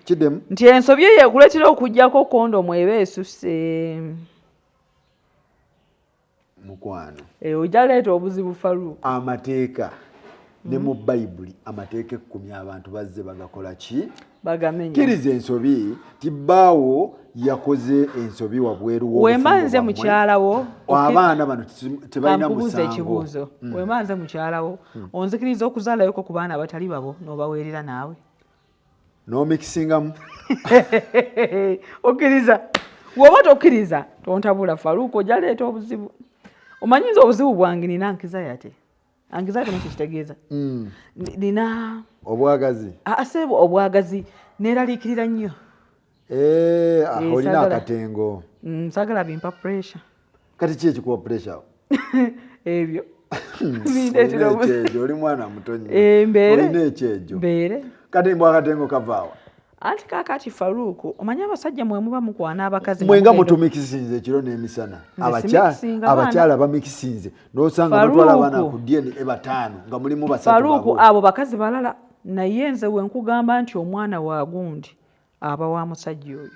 Kiddemu. Nti ensobi eyo ekuleetera okugjako kondomu eba esusse. Mukwano. Eh, ojja leeta obuzibu, Faruku. Amateeka ne mu Bayibuli, amateeka 10, abantu bazze bagakola ki? Bagamenya. Kkiriza ensobi ti bbaawo yakoze ensobi wabweru. Wemba nze mukyalawo, abaana bano tebalina musango. Ekibuuzo, wemba nze mukyalawo, onzikiriza okuzaalayoko ku baana abatali babo n'obaweerera naawe? N'omikisingamu. Okkiriza? Woba tokkiriza, tontabula, Faruku, ojja leeta obuzibu. Omanyi nze obuzibu bwange nina anxiety. Anxiety nekyo kitegeeza nina Obwagazi. Ase obwagazi, neeraliikirira nnyo. Eh, ah, olina akatengo. Saagala bimpa pressure. Kati ki ekikuwa pressure? Ebyo. Ekyejo, oli mwana muto nnyo. Eh, mbeere. Olina ekyejo. Mbeere. Kati mbw akatengo kavaawa? Anti kaakati Faruku, omanyi abasajja mwe muba mukwana abakazi mwenga mutumikisinze ekiro n'emisana. Abakyala bamikisinze nosanga batwala abaana ku DNA bataano nga mulimu basatu. Faruku, abo bakazi balala, naye nze wenkugamba nti omwana wa gundi aba wa musajja oyo.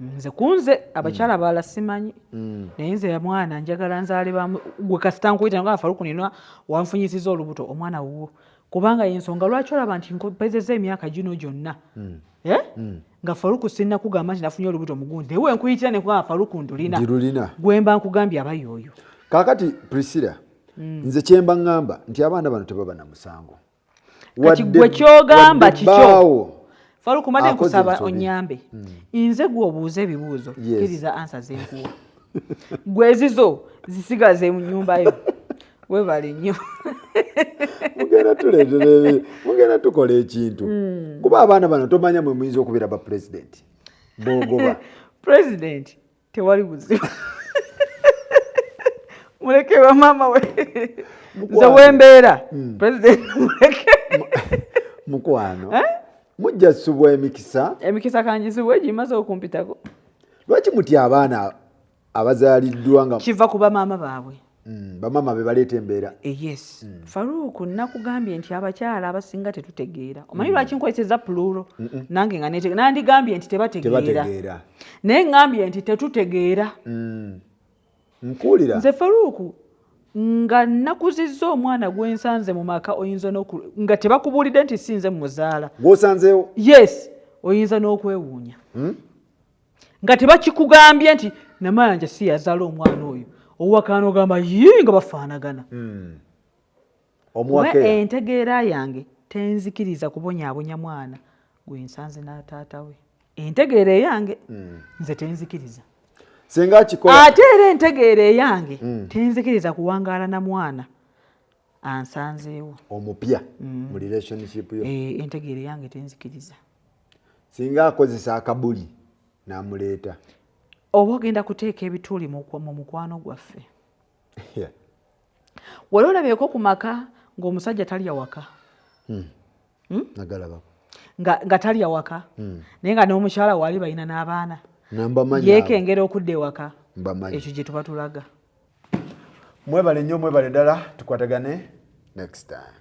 Nze kunze abakyala balala simanyi, naye nze mwana njagala nzaale gwe. Kasita nkuyita nga Faruku, nina wanfunyisiza olubuto, omwana wuwo, kubanga yensonga lwaki olaba nti mpezeza emyaka gino gyonna, eh? Nga Faruku sinnakugamba nti nafunye olubuto mugundi, naye wenkuyitira nekugamba Faruku ndulina, gwemba nkugambye aba yooyo. Kaakati Priscilla, nze kyemba ŋŋamba nti abaana bano tebaba na musango. Kati gwe kyogamba kikyo, Faruku, mbadde nkusaba onyambe. Nze gwe obuuza ebibuuzo, kkiriza answer zenkuwa. Gwe ezizo zisigaze mu nyumba yo. Webale nnyo. Mugenda tuleetera, mugenda tukola ekintu, kuba abaana bano tomanya mwe muyinza okubeera ba pulezidenti bogoba. Pulezidenti tewali buzibu, muleke bamaama we. Nze wembeera pulezidenti muleke. Mukwano, eh? Mujja subwa emikisa. Emikisa kangisibwe, gimaze okumpitako. Lwaki mutya abaana abazaaliddwa nga Kiva ku bamaama baabwe. Bamaama be baleeta embeera. Yes. Faruku, nakugambye nti abakyala abasinga tetutegeera. Omanyi lwaki nkozeseza plural? Nange nga nandigambye nti tebategeera, naye ŋŋambye nti tetutegeera. Nkuwulira. Nze Faruku, nga nakuzizza omwana gwensanze mu maka, oyinza nga tebakubuulidde nti si nze muzaala. Gwosanzeewo? Yes, oyinza n'okwewuunya nga tebakikugambye nti Namayanja si yazaala omwana oyo. Owakaana ogamba yi nga bafaanagana. Kuba entegeera yange tenzikiriza kubonyaabonya mwana gwensanze n'ataata we. Entegeera eyange nze tenzikiriza. Senga akikola. Ate era entegeera eyange tenzikiriza kuwangaala na mwana ansanzeewo. Omupya mu relationship yo. Eh, entegeera eyange tenzikiriza. Singa akozesa akabuli n'amuleeta? Oba ogenda kuteeka ebituuli mu mukwano gwaffe. Wali olabyeko ku maka ng'omusajja talya waka? Nagalabako. Nga talya waka, naye nga n'omukyala waali balina n'abaana. Nambamanyi abo. Yeekengera okudda ewaka. Mbamanyi. Ekyo gye tuba tulaga. Mwebale nnyo, mwebale ddala, tukwatagane next time.